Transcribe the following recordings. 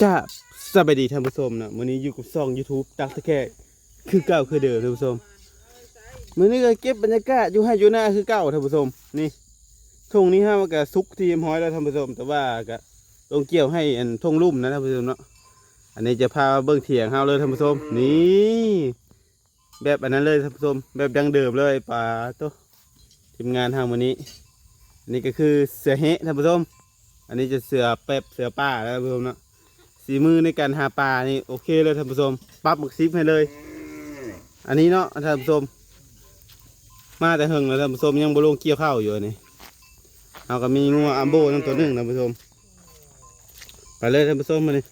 ກາບສະບາຍດີທ່ານຜູ້ຊົມເນາະ, ມື້ນີ້ຢູ່ກັບຊ່ອງ YouTube ຕັກຕະແຄກ ຄືເກົ່າຄືເດີມທ່ານຜູ້ຊົມ. ມື້ນີ້ກໍເກັບບັນຍາກາດຢູ່ໄຮ່ຢູ່ນາຄືເກົ່າທ່ານຜູ້ຊົມ. ນີ້ ທົ່ງນີ້ເຮົາກໍສຸກທີ່ຮຽບຮ້ອຍແລ້ວທ່ານຜູ້ຊົມ, ແຕ່ວ່າກໍລົງກ່ຽວໃຫ້ອັນທົ່ງລຸ່ມນະທ່ານຜູ້ຊົມເນາະ. ອັນນີ້ຈະພາມາເບິ່ງຖຽງເຮົາເລີຍທ່ານຜູ້ຊົມ. ນີ້ ແບບອັນນັ້ນເລີຍທ່ານຜູ້ຊົມ, ແບບດັ້ງເດີມເລີຍ. ປາໂຕ ທີມງານເຮົາມື້ນີ້. ອັນນີ້ກໍຄືເສືອເຮະທ່ານຜູ້ຊົມ, ອັນນີ້ຈະເສືອແປັບ ເສືອປ່າແລ້ວທ່ານຜູ້ຊົມເນາະ. ສີມືໃນການຫາປານີ້ໂອເຄເລີຍທ່ານຜູ້ຊົມ, ປັບໝາກສິບໃຫ້ເລີຍ. ອັນນີ້ເນາະທ່ານຜູ້ຊົມ, ມາແຕ່ເຫິງແລ້ວທ່ານຜູ້ຊົມ, ຍັງບໍ່ລົງກ່ຽວເຂົ້າຢູ່. ອັນນີ້ເຮົາກໍມີງົວອາມໂບນຳຕົວໜຶ່ງທ່ານຜູ້ຊົມ. ໄປເລີຍທ່ານຜູ້ຊົມ, ມື້ນີ້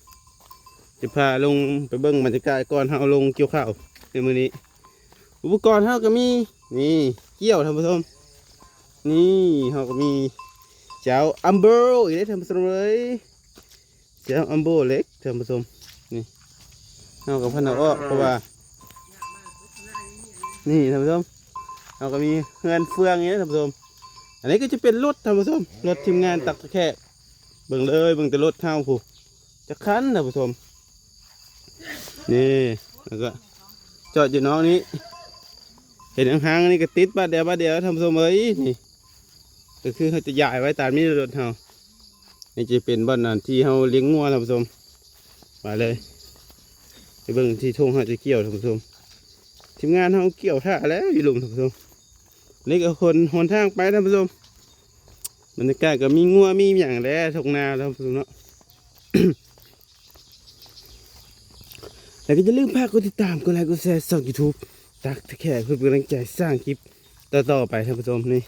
ຈະພາລົງໄປເບິ່ງບັນຍາກາດກ່ອນເຮົາລົງກ່ຽວເຂົ້າໃນມື້ນີ້. ອຸປະກອນເຮົາກໍມີ ນີ້ ກ່ຽວທ່ານຜູ້ຊົມ. ນີ້ເຮົາກໍມີເຈົ້າອາມໂບອີກເດ້ທ່ານຜູ້ຊົມເອີຍ, ເຈົ້າອາມໂບເຫຼັກທ່ານຜູ້ຊົມ. ນີ້ເຮົາກໍພັນເອົາອອກ ເພາະວ່າ ນີ້ທ່ານຜູ້ຊົມ, ເຮົາກໍມີເຮືອນເຟືອງນີ້ເດ້ທ່ານຜູ້ຊົມ. ອັນນີ້ກໍຈະເປັນລົດທ່ານຜູ້ຊົມ, ລົດທີມງານຕັກຕະແຄກ. ເບິ່ງເລີຍ ເບິ່ງແຕ່ລົດເຮົາພຸ້ນ ຈັກຄັນທ່ານຜູ້ຊົມ. ນີ້ ແລ້ວກໍຈອດຢູ່ນອກນີ້, ເຫັນຫ້າງໆນີ້ກໍຕິດບາດດຽວບາດດຽວທ່ານຜູ້ຊົມເອີຍ. ນີ້ກໍຄືເຮົາຈະຍ້າຍໄວ້ຕາມນີ້ ລົດເຮົາ. ນີ້ຈະເປັນບ່ອນອັນທີ່ເຮົາລ້ຽງງົວທ່ານຜູ້ຊົມ. ໄປເລີຍ ໄປເບິ່ງທີ່ທົ່ງເຮົາຈະກ່ຽວທ່ານຜູ້ຊົມ. ທີມງານເຮົາກ່ຽວຖ້າແລ້ວຢູ່ລຸ່ມທ່ານຜູ້ຊົມ. ນີ້ກໍຄົນຫົນທາງໄປທ່ານຜູ້ຊົມ, ບັນຍາກາດກໍມີງົວມີຫຍັງແຫຼະ ທົ່ງນາທ່ານຜູ້ຊົມເນາະ. ແລ້ວກໍຢ່າລືມຝາກກົດຕິດຕາມ ກົດໄລ ກົດແຊ ຊ່ອງ YouTube ຕັກຕະແຄກ ເພື່ອເປັນກຳລັງໃຈສ້າງຄລິບຕໍ່ໆໄປທ່ານຜູ້ຊົມ. ນີ້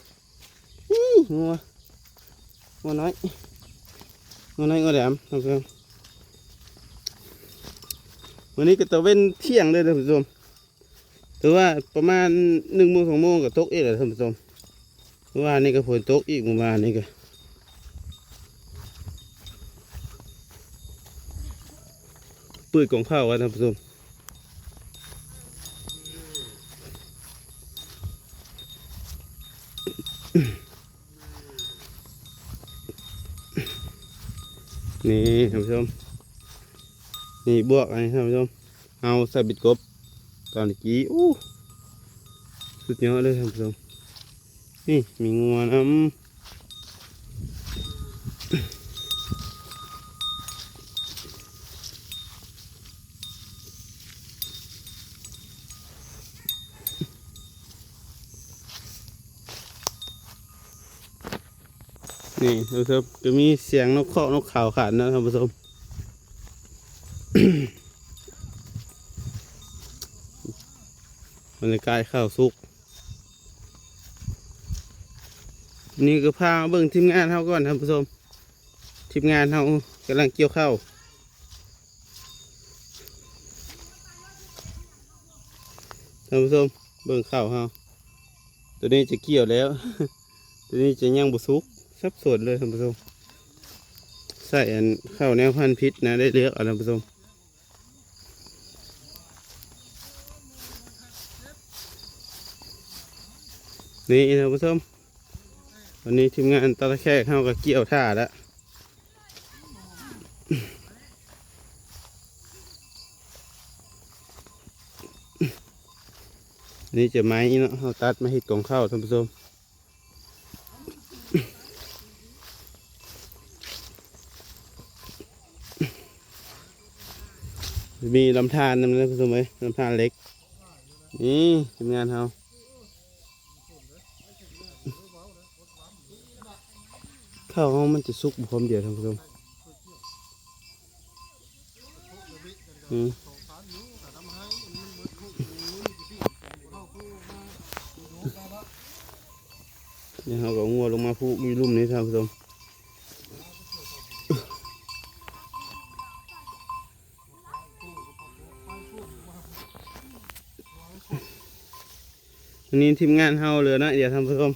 ນີ້ ງົວ ງົວນ້ອຍ ງົວນ້ອຍ ງົວດຳທ່ານຜູ້ຊົມ. ມື້ນີ້ກໍຕາເວັນທ່ຽງເດີທ່ານຜູ້ຊົມ. ຖືວ່າປະມານໜຶ່ງໂມງ ສອງໂມງກໍຕົກອີກແລ້ວທ່ານຜູ້ຊົມ. ເມື່ອວານນີ້ກໍຝົນຕົກອີກ, ເມື່ອວານນີ້ກໍ ປືດກອງເຂົ້າວ່າທ່ານຜູ້ຊົມ. ນີ້ທ່ານຜູ້ຊົມ, ນີ້ບວກອັນນີ້ທ່ານຜູ້ຊົມ. ເຮົາໃສ່ເບັດກົບຕອນກີ້. ໂອ້ ສຸດຍອດເລີຍທ່ານຜູ້ຊົມ. ນີ້ມີງົວນຳ. ນີ້ທ່ານຜູ້ຊົມ, ກໍມີສຽງນົກເຄາະນົກເຂົາຂັນນະທ່ານຜູ້ຊົມ. ບັນຍາກາດເຂົ້າສຸກ. ນີ້ກໍພາມາເບິ່ງທີມງານເຮົາກ່ອນທ່ານຜູ້ຊົມ. ທີມງານເຮົາກຳລັງກ່ຽວເຂົ້າ. ທ່ານຜູ້ຊົມ ເບິ່ງເຂົ້າເຮົາ, ໂຕນີ້ຈະກ່ຽວແລ້ວ, ໂຕນີ້ຈະຍັງບໍ່ສຸກ. ສັບສົນເລີຍທ່ານຜູ້ຊົມ. ໃສ່ອັນເຂົ້າແນວພັນຜິດນະ, ໄດ້ເລືອກເອົາທ່ານຜູ້ຊົມ. ນີ້ທ່ານຜູ້ຊົມ, ວັນນີ້ທີມງານຕັກຕະແຄກເຮົາກໍກ່ຽວຖ້າແລ້ວ. ນີ້ຈະໄມ້ເນາະ, ເຮົາຕັດມາເຮັດກອງເຂົ້າທ່ານຜູ້ຊົມ. ມີລຳທານນຳເດີທ່ານຜູ້ຊົມເອີຍ, ລຳທານເຫຼັກ. ນີ້ທີມງານເຮົາ. ເຂົ້າເຮົາມັນຈະສຸກບໍ່ພ້ອມດຽວທ່ານຜູ້ຊົມ. ອືມ ນີ້ເຮົາກໍເອົາງົວລົງມາຜູກຢູ່ລຸ່ມນີ້ທ່ານຜູ້ຊົມ. ອັນນີ້ທີມງານເຮົາເຫຼືອໜ້ອຍດຽວທ່ານຜູ້ຊົມ.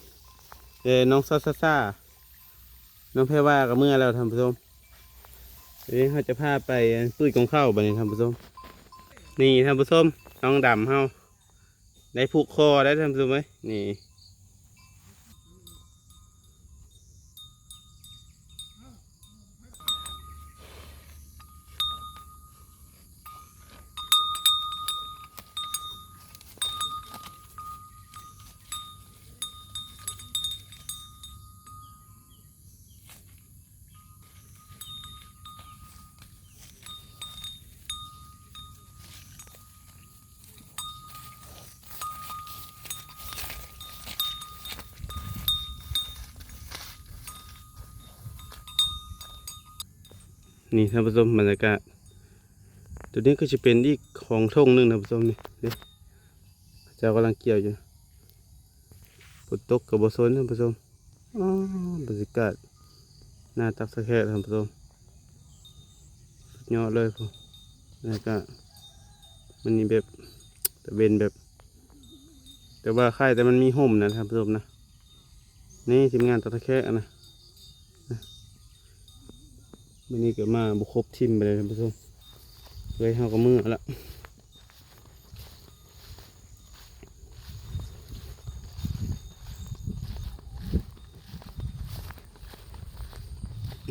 ເອີ ນ້ອງຊາຊາຊາ ນ້ອງແພວາກໍເມືອແລ້ວທ່ານຜູ້ຊົມ. ເອີ ເຮົາຈະພາໄປ ອັນ ປືດກອງເຂົ້າບັດນີ້ທ່ານຜູ້ຊົມ. ນີ້ທ່ານຜູ້ຊົມ ນ້ອງດຳເຮົາໄດ້ຜູກຄໍແລ້ວທ່ານຜູ້ຊົມເອີຍ. ນີ້ ນີ້ ນີ້ ນີ້ທ່ານຜູ້ຊົມ ບັນຍາກາດ ໂຕນີ້ກໍຈະເປັນອີກຂອງທົ່ງໜຶ່ງທ່ານຜູ້ຊົມ ນີ້ ນີ້ ເຂົາເຈົ້າກຳລັງກ່ຽວຢູ່ ຝົນຕົກກໍບໍ່ສົນທ່ານຜູ້ຊົມ. ອໍ ບັນຍາກາດໜ້າຕັກສະແຄກທ່ານຜູ້ຊົມ ສຸດຍອດເລີຍພຸ້ນ. ແລ້ວກໍມັນນີ້ແບບຕາເວັນແບບ ແຕ່ວ່າຄ້າຍແຕ່ມັນມີຮົ່ມນະທ່ານຜູ້ຊົມນະ. ນີ້ທີມງານຕັກສະແຄກນະ ມື້ນີ້ກໍມາບໍ່ຄົບ ຖິ້ມໄປເລີຍທ່ານຜູ້ຊົມ ເລີຍເຮົາກໍເມືອລະ.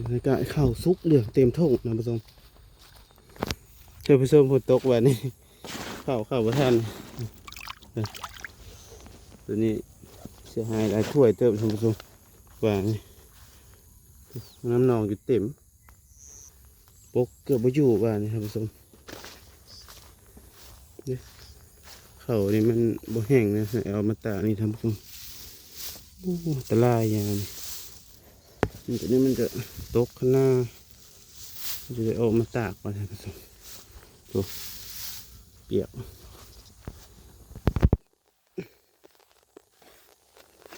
ບັນຍາກາດເຂົ້າສຸກເຫຼືອງເຕັມທົ່ງນະທ່ານຜູ້ຊົມ. ທ່ານຜູ້ຊົມ ຝົນຕົກບາດນີ້ ເຂົ້າ ເຂົ້າບໍ່ທັນ ໂຕນີ້ເສຍຫາຍຫຼາຍຖ້ວຍເຕີບທ່ານຜູ້ຊົມ ບາດນີ້ ນ້ຳໜອງຢູ່ເຕັມ ປົກເກືອບບໍ່ຢູ່ບາດນີ້ທ່ານຜູ້ຊົມ. ເຂົ້ານີ້ມັນບໍ່ແຫ້ງນະ ໃຫ້ເອົາມາຕາກນີ້ທ່ານຜູ້ຊົມ. ໂອ້ ອັນຕະລາຍຢ່າງນີ້ ມັນ ໂຕນີ້ມັນຈະຕົກຂ້າງໜ້າ ມັນຈະໄດ້ເອົາມາຕາກວ່າທ່ານຜູ້ຊົມ. ໂອ້ ປຽກ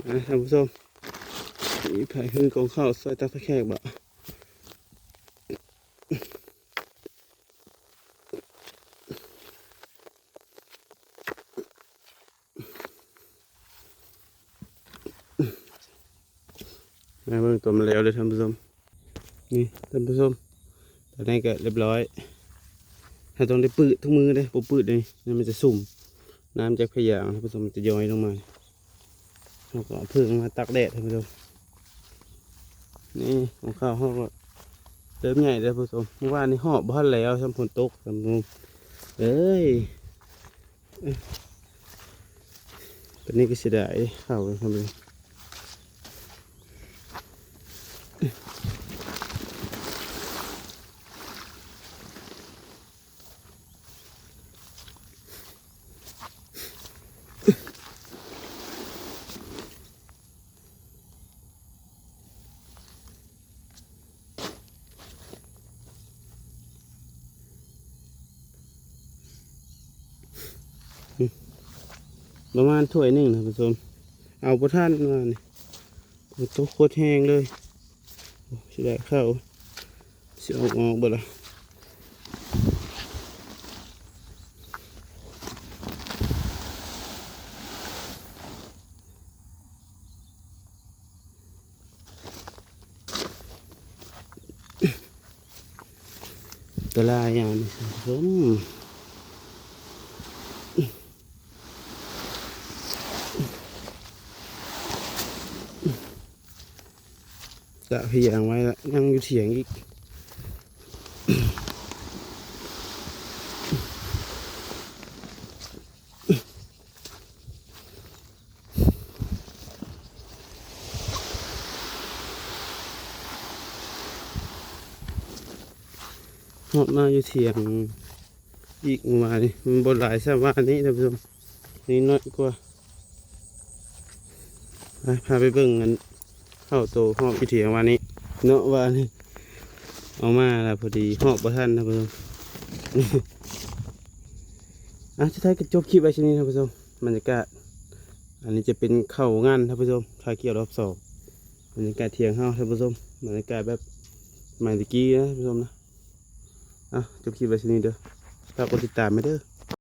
ອ່ະ ທ່ານຜູ້ຊົມ ມີໃຜຫຶ້ມກອງເຂົ້າຊ່ອຍຕັກສະແຄກບໍ່? ມາເບິ່ງຕອນມັນແລ້ວເດີທ່ານຜູ້ຊົມ. ນີ້ທ່ານຜູ້ຊົມ ຕອນນີ້ກໍຮຽບຮ້ອຍ ເຮົາຕ້ອງໄດ້ປືດທຸກມື້ເດ້ ບໍ່ປືດນີ້ມັນຈະຊຸ່ມ ນ້ຳຈາກພະຍາງທ່ານຜູ້ຊົມ ມັນຈະຍ້ອຍລົງມາ. ເຮົາກໍເພິ່ງມາຕາກແດດທ່ານຜູ້ຊົມ. ນີ້ຂອງເຂົາ ເຮົາກໍເລີ່ມໃຫຍ່ແລ້ວທ່ານຜູ້ຊົມ. ມື້ວານນີ້ຫອບບໍ່ທັນແລ້ວ ຊ້ຳຝົນຕົກທ່ານຜູ້ຊົມເອີຍ. ເອີ ປານນີ້ກໍເສຍດາຍເດ້ ເຂົ້າໄປທຳເລີຍ. ປະມານຖ້ວຍໜຶ່ງທ່ານຜູ້ຊົມ ເອົາບໍ່ທັນວ່ານີ້ ໂອ້ ຕົກໂຄດແຮງເລີຍ. ໂອ້ ຊິໄດ້ເຂົ້າ ຊິເອົາອອກບໍ່ລະ? ອັນຕະລາຍຢ່າງນີ້ທ່ານຜູ້ຊົມ ຕາກພະຍາງໄວ້ລະ ຍັງຢູ່ຖຽງອີກ. ຮອດມາຢູ່ຖຽງອີກ ມື້ວານນີ້ມັນບໍ່ຫຼາຍສ່ຳວານນີ້ທ່ານຜູ້ຊົມ ນີ້ໜ້ອຍກວ່າ. ໄປ ພາໄປເບິ່ງອັນເຂົ້າໂຕຮອບຢູ່ຖຽງວານນີ້ເນາະ ວານນີ້ເອົາມາລະພໍດີ ຮອບບໍ່ທັນທ່ານຜູ້ຊົມ. ອ່ະ ສຸດທ້າຍກໍຈົບຄລິບໄວ້ຊ່ຳນີ້ທ່ານຜູ້ຊົມ. ບັນຍາກາດ ອັນນີ້ຈະເປັນເຂົ້າງານທ່ານຜູ້ຊົມ ຄາວກ່ຽວຮອບສອງ. ບັນຍາກາດຖຽງເຮົາທ່ານຜູ້ຊົມ ບັນຍາກາດແບບສະໄໝແຕ່ກີ້ນະທ່ານຜູ້ຊົມນະ. ອ່ະ ຈົບຄລິບໄວ້ຊ່ຳນີ້ເດີ ຝາກກົດຕິດຕາມໃຫ້ເດີ.